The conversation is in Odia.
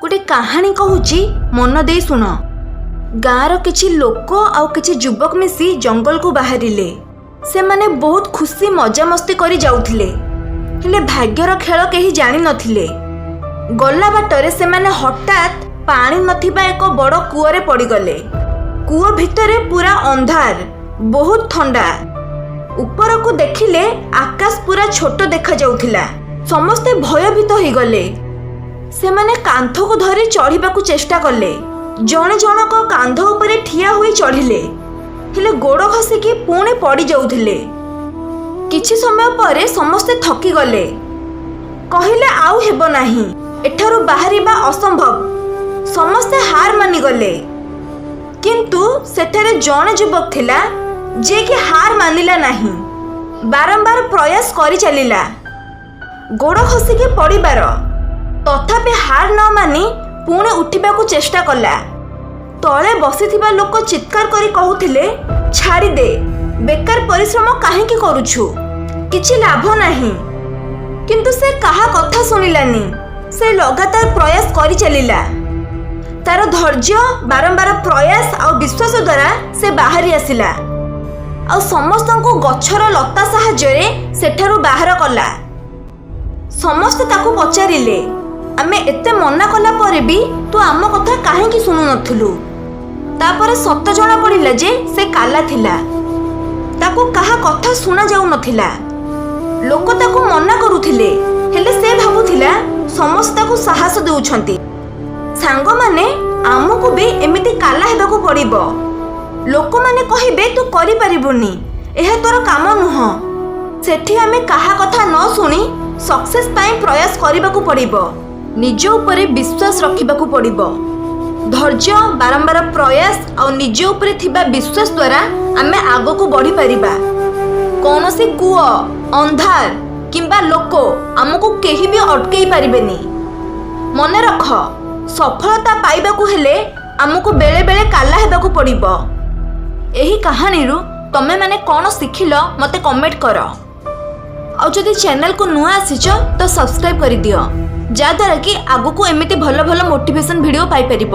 ଗୋଟେ କାହାଣୀ କହୁଛି, ମନ ଦେଇ ଶୁଣ। ଗାଁର କିଛି ଲୋକ ଆଉ କିଛି ଯୁବକ ମିଶି ଜଙ୍ଗଲକୁ ବାହାରିଲେ। ସେମାନେ ବହୁତ ଖୁସି ମଜାମସ୍ତି କରି ଯାଉଥିଲେ, ହେଲେ ଭାଗ୍ୟର ଖେଳ କେହି ଜାଣିନଥିଲେ। ଗଲା ବାଟରେ ସେମାନେ ହଠାତ୍ ପାଣି ନଥିବା ଏକ ବଡ଼ କୂଅରେ ପଡ଼ିଗଲେ। କୂଅ ଭିତରେ ପୁରା ଅନ୍ଧାର, ବହୁତ ଥଣ୍ଡା। ଉପରକୁ ଦେଖିଲେ ଆକାଶ ପୁରା ଛୋଟ ଦେଖାଯାଉଥିଲା। ସମସ୍ତେ ଭୟଭୀତ ହେଇଗଲେ। ସେମାନେ କାନ୍ଥକୁ ଧରି ଚଢ଼ିବାକୁ ଚେଷ୍ଟା କଲେ। ଜଣେ ଜଣକ କାନ୍ଧ ଉପରେ ଠିଆ ହୋଇ ଚଢ଼ିଲେ, ହେଲେ ଗୋଡ଼ ଖସିକି ପୁଣି ପଡ଼ି ଯାଉଥିଲେ। କିଛି ସମୟ ପରେ ସମସ୍ତେ ଥକିଗଲେ। କହିଲେ, ଆଉ ହେବ ନାହିଁ, ଏଠାରୁ ବାହାରିବା ଅସମ୍ଭବ। ସମସ୍ତେ ହାର ମାନିଗଲେ। କିନ୍ତୁ ସେଠାରେ ଜଣେ ଯୁବକ ଥିଲା, ଯିଏକି ହାର ମାନିଲା ନାହିଁ। ବାରମ୍ବାର ପ୍ରୟାସ କରି ଚାଲିଲା। ଗୋଡ଼ ଖସିକି ପଡ଼ିବାର, ତଥାପି ହାର ନ ମାନି ପୁଣି ଉଠିବାକୁ ଚେଷ୍ଟା କଲା। ତଳେ ବସିଥିବା ଲୋକ ଚିତ୍କାର କରି କହୁଥିଲେ, "ଛାଡ଼ିଦେ, ବେକାର ପରିଶ୍ରମ କାହିଁକି କରୁଛୁ? କିଛି ଲାଭ ନାହିଁ।" କିନ୍ତୁ ସେ କାହା କଥା ଶୁଣିଲାନି। ସେ ଲଗାତାର ପ୍ରୟାସ କରି ଚାଲିଲା। ତାର ଧୈର୍ଯ୍ୟ, ବାରମ୍ବାର ପ୍ରୟାସ ଆଉ ବିଶ୍ୱାସ ଦ୍ୱାରା ସେ ବାହାରି ଆସିଲା ଆଉ ସମସ୍ତଙ୍କୁ ଗଛର ଲତା ସାହାଯ୍ୟରେ ସେଠାରୁ ବାହାର କଲା। ସମସ୍ତେ ତାକୁ ପଚାରିଲେ, "ଆମେ ଏତେ ମନା କଲା ପରେ ବି ତୁ ଆମ କଥା କାହିଁକି ଶୁଣୁନଥିଲୁ?" ତାପରେ ସତ ଜଣା ପଡ଼ିଲା ଯେ ସେ କାଲା ଥିଲା। ତାକୁ କାହା କଥା ଶୁଣା ଯାଉନଥିଲା। ଲୋକ ତାକୁ ମନା କରୁଥିଲେ, ହେଲେ ସେ ଭାବୁଥିଲା ସମସ୍ତେ ତାକୁ ସାହସ ଦେଉଛନ୍ତି। ସାଙ୍ଗମାନେ, ଆମକୁ ବି ଏମିତି କାଲା ହେବାକୁ ପଡ଼ିବ। ଲୋକମାନେ କହିବେ, "ତୁ କରିପାରିବୁନି, ଏହା ତୋର କାମ ନୁହଁ।" ସେଠି ଆମେ କାହା କଥା ନ ଶୁଣି ସକ୍ସେସ୍ ପାଇଁ ପ୍ରୟାସ କରିବାକୁ ପଡ଼ିବ। ନିଜ ଉପରେ ବିଶ୍ୱାସ ରଖିବାକୁ ପଡ଼ିବ। ଧୈର୍ଯ୍ୟ, ବାରମ୍ବାର ପ୍ରୟାସ ଆଉ ନିଜ ଉପରେ ଥିବା ବିଶ୍ୱାସ ଦ୍ୱାରା ଆମେ ଆଗକୁ ବଢ଼ିପାରିବା। କୌଣସି କୂଅ, ଅନ୍ଧାର କିମ୍ବା ଲୋକ ଆମକୁ କେହି ବି ଅଟକେଇ ପାରିବେନି। ମନେ ରଖ, ସଫଳତା ପାଇବାକୁ ହେଲେ ଆମକୁ ବେଳେ ବେଳେ କାଲା ହେବାକୁ ପଡ଼ିବ। ଏହି କାହାଣୀରୁ ତମେମାନେ କ'ଣ ଶିଖିଲ, ମୋତେ କମେଣ୍ଟ କର। ଆଉ ଯଦି ଚ୍ୟାନେଲକୁ ନୂଆ ଆସିଛ ତ ସବସ୍କ୍ରାଇବ୍ କରିଦିଅ, ଯାହାଦ୍ୱାରା କି ଆଗକୁ ଏମିତି ଭଲ ଭଲ ମୋଟିଭେସନ୍ ଭିଡ଼ିଓ ପାଇପାରିବ।